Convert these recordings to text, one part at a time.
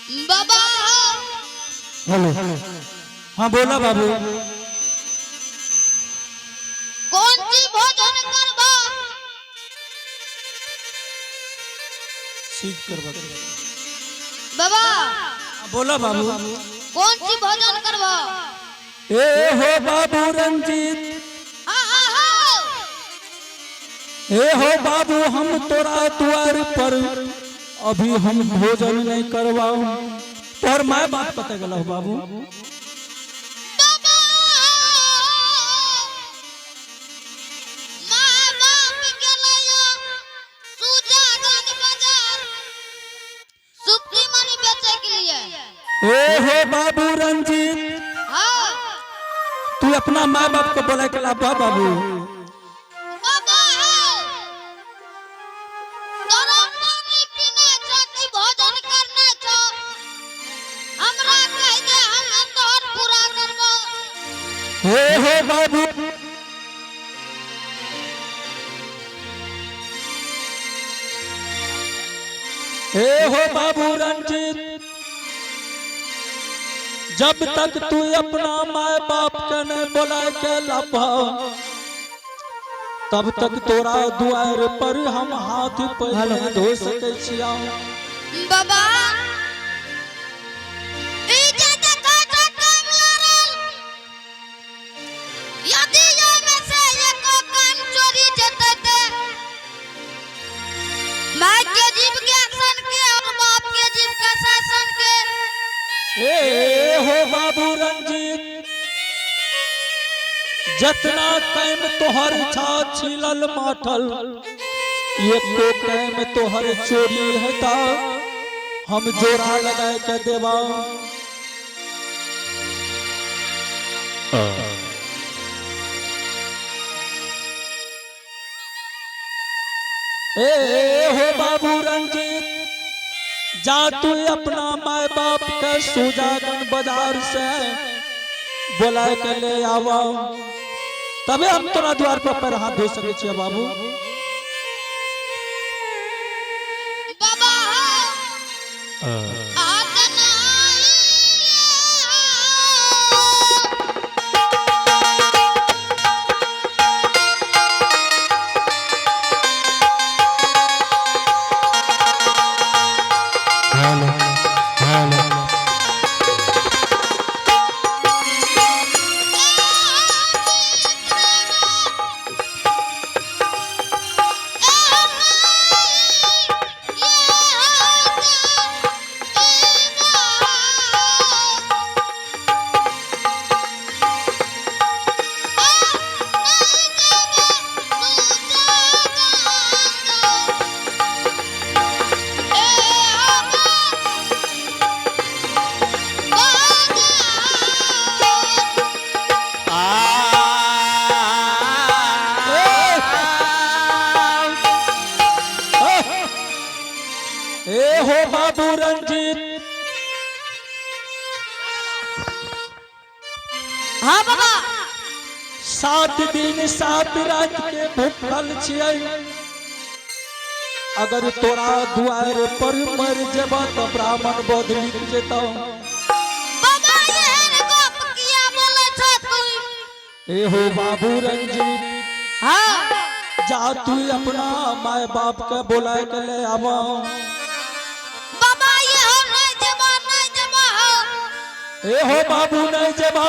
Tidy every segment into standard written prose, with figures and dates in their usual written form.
बाबा। हेलो, हाँ बोला बाबू। कौन सी भोजन करबा? सीख करबा। बाबा। हाँ, बोला बाबू। कौन सी भोजन करबा? ए हो बाबू रंजीत। हाँ हाँ हाँ ए हो बाबू, हम तोरा द्वार पर अभी हम भोजन नहीं करवाऊ। तोहर माय बाप कतऽ गेल हो बाबू? बाबा, माँ बाप गेलैया सुजागंज बाजार सुप्री मनी बेचे के लिए। ए हो बाबू रंजीत। हाँ। तू अपना माँ बाप को बोले के ला बाबू। बाबा, तोरा पानी पीने छौ कि भोजन करने छौ, हमरा कह दे, हम तोहर पूरा करबो। हे हो बाबू, हे हो बाबू रंजीत, जब तक तू अपना माय बाप के नहीं बोला के लाबा, तब तक तोरा दुआर पर हम हाथ पैर नहीं धो सकै छिया। बाबा, ई जे देखै छौ काम लड़ल, यदि एहिमे से एको काम चोरी जेतै ते माय के जीव के सन के और बाप के जीव के शासन के। ए हो बाबू रंजीत, जतना कैम तोहर छा छिलल माठल, एको कैम तोहर चोरी हेता, हम जोड़ा लगाए के देवा। ए हो बाबू रंजीत, जा तू अपना माय बाप के सुजागन बाजार से बोला के ले आवा, तबे हम तोरा द्वार पर पैर हाथ धो सकै छियै बाबू। बाबा, आतना। Hello, hello. ए हो बाबू रंजीत। हाँ बाबा। 7 दिन 7 रात के भूखल छियै, अगर तोरा दुआर पर मर जेबा तऽ ब्राह्मण बध लिख जेतौ। बाबा, एहन गप किया बोलै छौ तू? ए हो बाबू रंजीत। हाँ। जा तू अपना माय बाप के बोलाए के ले आवा। बाबा, ये हो नहीं जेबा, नहीं जेबा हो। ए हो बाबू, नहीं जेबा?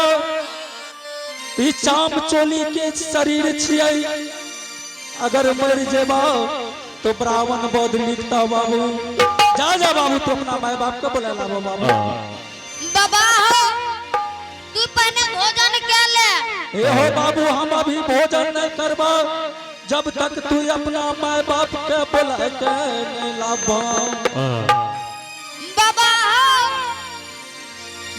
ई चाम चोली के शरीर छियै, अगर मर जेबा तो ब्राह्मण बध लिखता बाबू। जा जा बाबू, तू अपना माय बाप के बोला लाबो बाबू। बाबा हो, तू पहले भोजन के ले। ए हो बाबू, हम अभी भोजन नहीं करबा जब तक तू अपना माय बाप के बोला के नहीं लाबा। बाबा हो,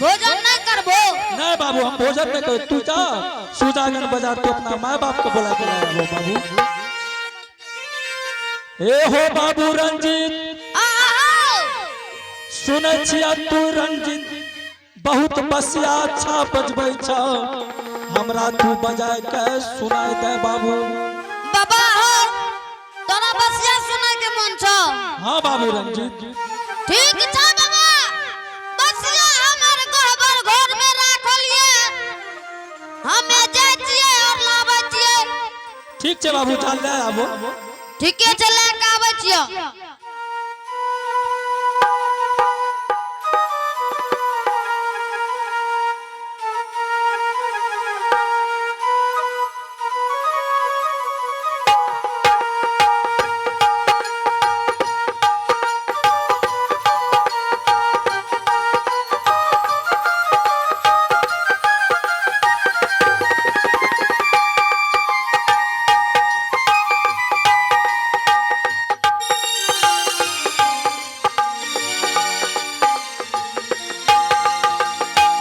भोजन नहीं करबो? नहीं बाबू, हम भोजन नहीं कर। तू जा सुजागन बाजार, तू अपना माय बाप के बोला के लाबो बाबू। ए हो बाबू रंजीत। आ। सुनै छिया तू रंजीत बहुत बसिया अच्छा बजबै छ, हमरा तू बजाय के सुनाय दे बाबू। बाबा हो, तोरा बसिया सुनै के मन छौ? हाँ बाबू रंजीत। ठीक छौ बाबा। हमे जाइ छियै और लाबै छियै। ठीक छै बाबू, चल ले आबो। ठीके छै, लए के आबै छियै।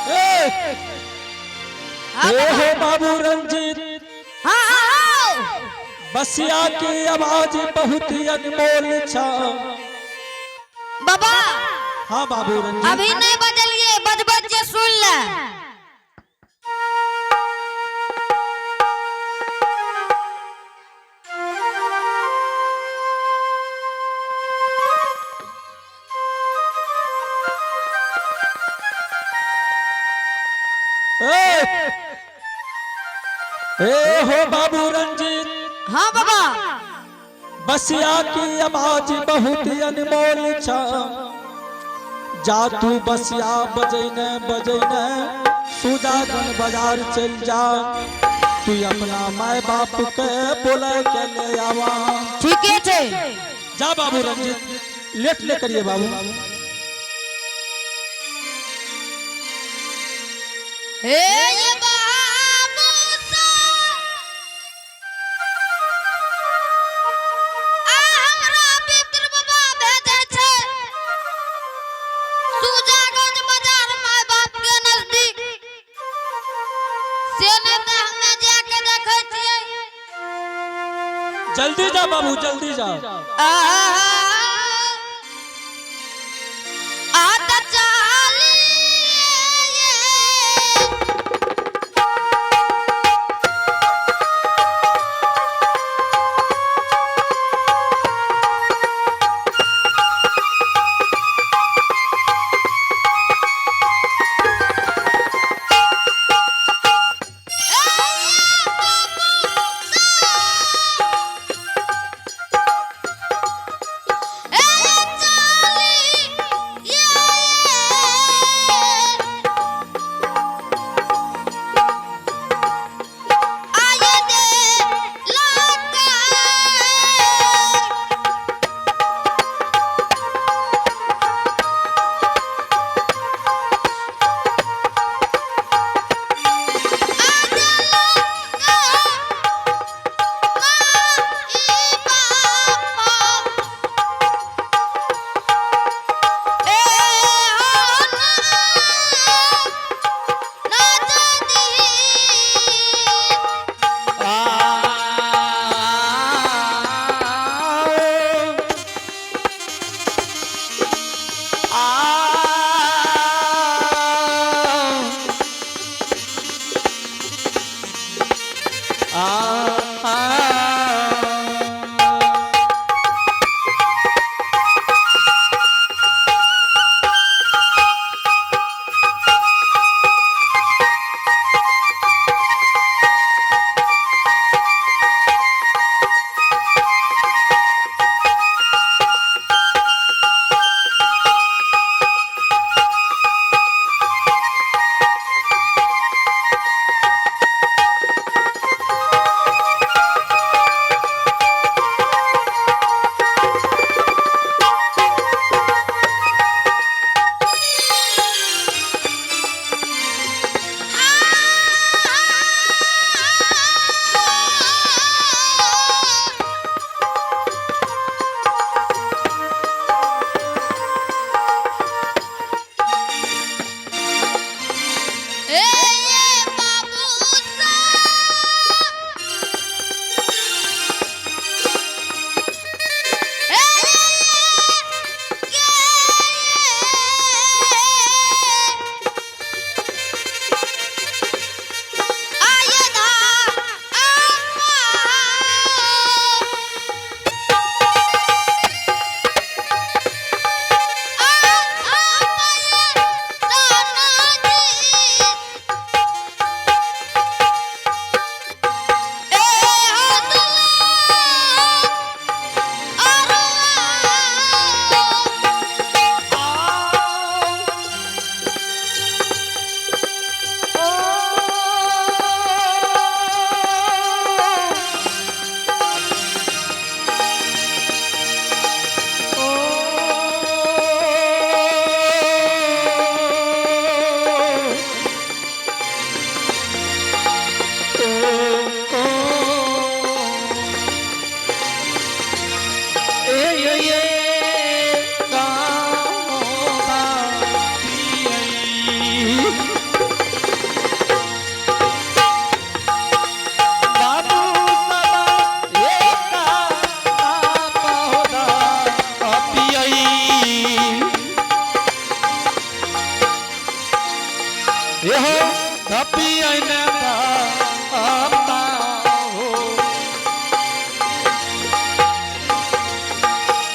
ए, हाँ ए बाबा। हो बाबू रंजीत। हाँ हाँ हाँ। बसिया की आवाज बहुत ही अनमोल छ। बाबा। हाँ बाबू रंजीत। अभी नहीं बजलिए, बजबै छियै, सुन ले। ए, ए हो बाबू रंजीत। हाँ बाबा। बसिया की आवाज बहुत ही अनमोल छ। जा तू बसिया बजैने बजैने सुजागन बाजार चल जा, तू अपना माय बाप के बोले के ले आवा। ठीके छै। जा बाबू रंजीत, लेट ले करिए बाबू। हे ये बाबू सा, आ हमरा पितृ बाबा भेजै छै सुजागंज बाजार माय बाप के नजदीक से, नहि तऽ हमे जाके देखै छियै। जल्दी जा बाबू, जल्दी जा। आ आ तऽ चालिए।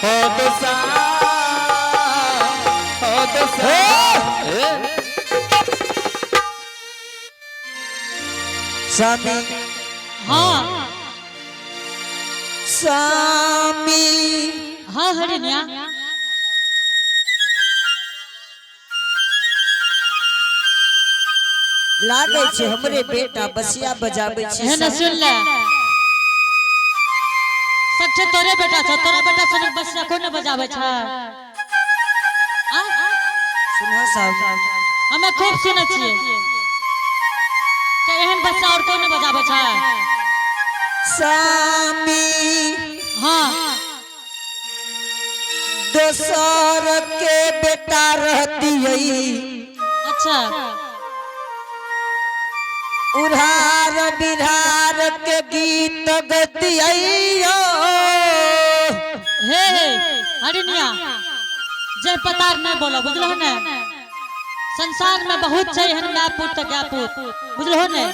हो दोसा, हो दोसा। स्वामी। हाँ। स्वामी। हाँ हरिनिया। लागै छै हमरे बेटा बसिया बजाबै छै। एहन सुन ले, सब छै तोरे बेटा छ, तोरा बेटा सनक बसिया कोन ने बजाबै छै आ? सुनहो साहब। हमे खूब सुनै छियै तऽ एहन बच्चा और कोन ने बजाबै छै। स्वामी। हाँ। दोसर के बेटा रहती। अच्छा। उधार बिधार के गीत गतियो। हे हे हरिनिया, जय पतार नहीं बोलो, बुझलो ने? संसार में बहुत छै एहन गाय पुत तऽ गाय पुत, बुझलो ने?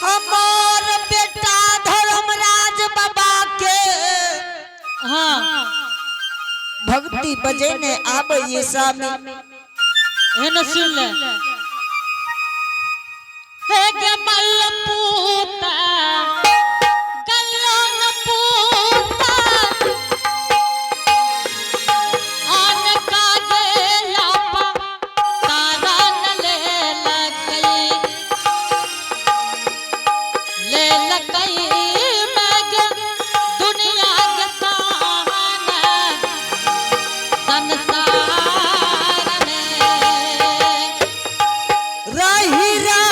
हमार बेटा धर्मराज बाबा के हाँ। भक्ति बजेने आबै स्वामी। एहन सुन ले, हे गे मल्ल पूता, गल्लो न पूता, आन का गे लापा तारा न ले लगई, ले लगई मैं दुनिया के सामने संसार में। रही रही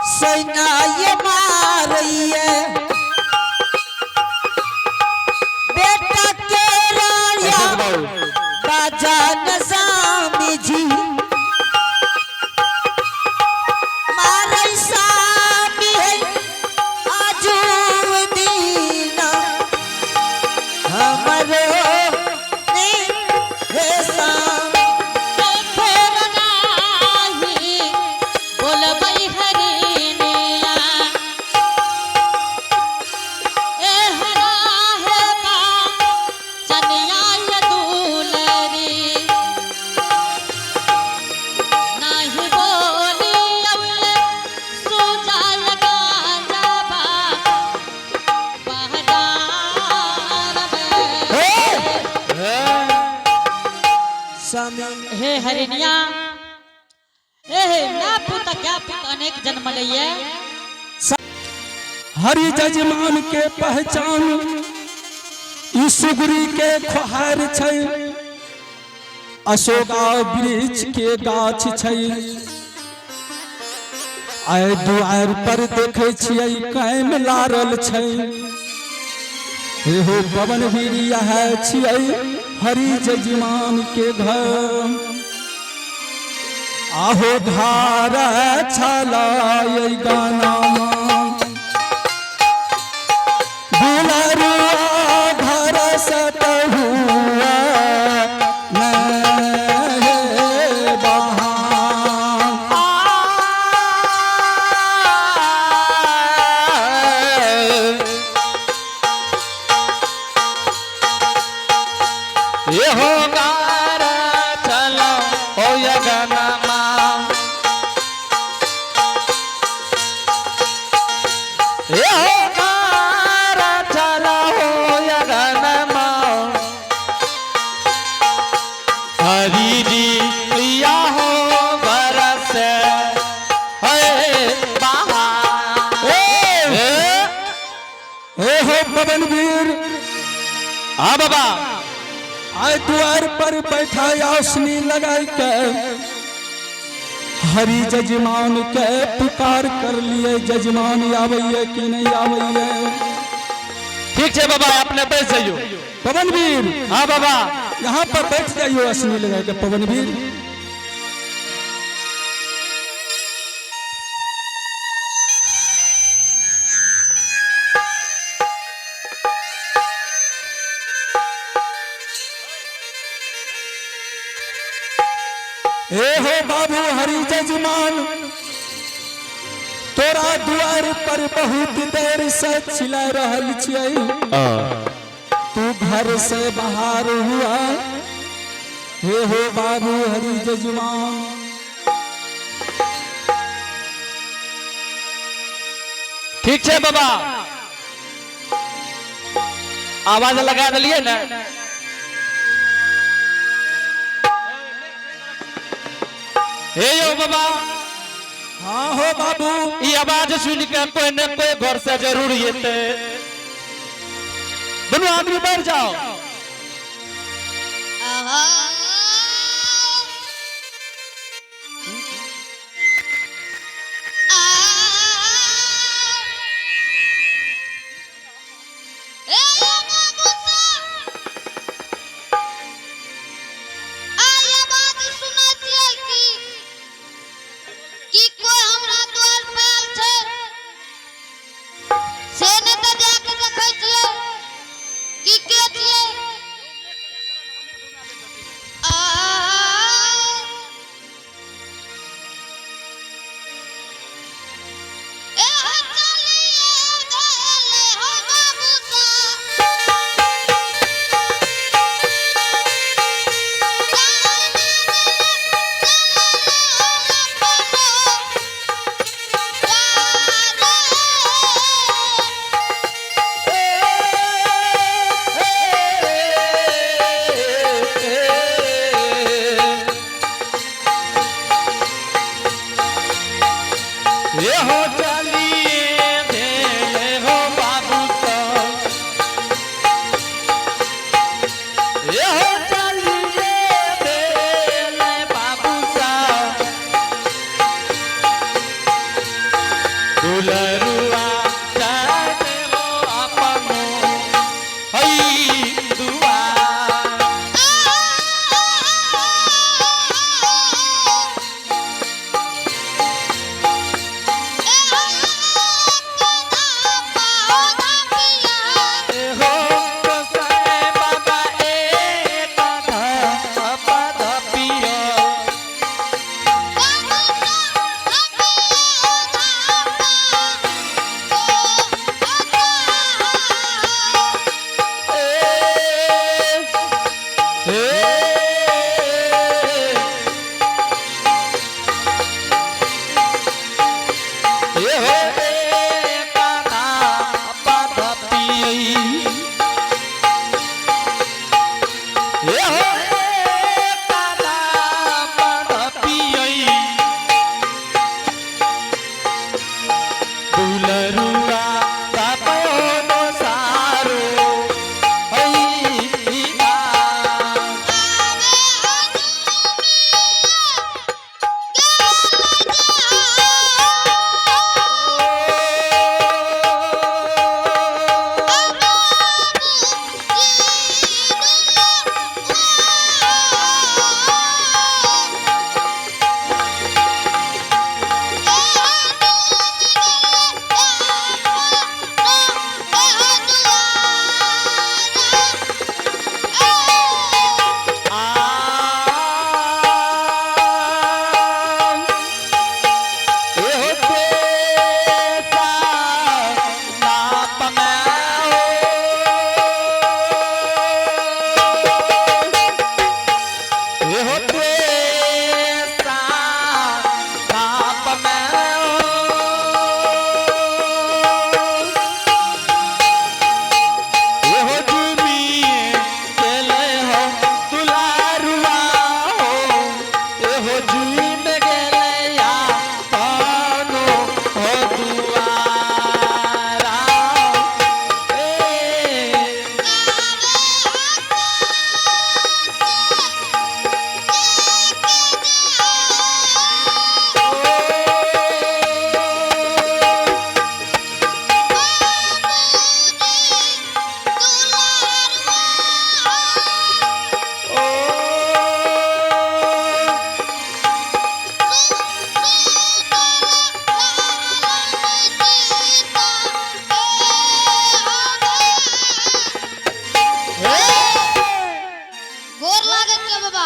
सैनाय मारैये बेटा के राया बाजा स्वामी जी मारै स्वामी है आजू दीना हमरो नी हे स्वामी। फेर नाही बोलबै हरिनिया, ए हरा हे बा चनिया ये दुलरी, नाही बोली अवले सूजा लगा जाबा बहदार में। स्वामी। हे हरिनिया, हे हे ना पुत क्या पुत अनेक जन्म लइए। हरि जजमान के पहचान ई सुगरी के खोहार छै, अशोका वृक्ष के गाछ छै। आइ दुआर पर देखै छियै कैम लारल छै। हे हो पवन वीर, यह छियै हरि जजमान के घर। आहो धार छलाय गाना दुलरुआ घर सतहुआ नहे बहान। ये हो गारा चलो हो यगनमा, ये हो गारा चलो हो यगनमा। हरि जी या हो बरस है बहार। हे हो पवन वीर। हाँ बाबा। आय द्वार पर बैठा आसनी लगाई के हरि जजमान के पुकार कर लिए, जजमान आबैये कि नहीं आबैये? ठीक है बाबा, अपने बैठ जाइयो। पवन वीर। हाँ बाबा। यहाँ पर बैठ जाइयो असनी लगा के पवन वीर। हे हो बाबू हरि जजमान, तोरा दुआर पर बहुत देर से चिल्ला रहल छियै, तू घर से बाहर हुआ। हे हो बाबू हरि जजमान। ठीक छै बाबा, आवाज लगा दिलियै ने। हे यौ बाबा। हाँ हो बाबू। ई आवाज सुन के कोई न कोई घर से जरूर एतै। दोनों आदमी बैठ जाओ। आहा। ए बाबू साहब, आइ आवाज सुनै छियै कि कि कोई हमरा द्वार पे आयल छै? से नहि तऽ जाके देखै छियै कि के छियै। आ ए हो चलिए गेले हो बाबू साहब। ये हो चलिए भेले हो बाबू साहब। ये हो चलिए भेले बाबू साहब। दुलरुआ चाहे हो अपनो हई दुआर। हो गोसाई बाबा एक पद पियो। दुलरुआ तापयो सारो हई आ। गोर लागत के बाबा।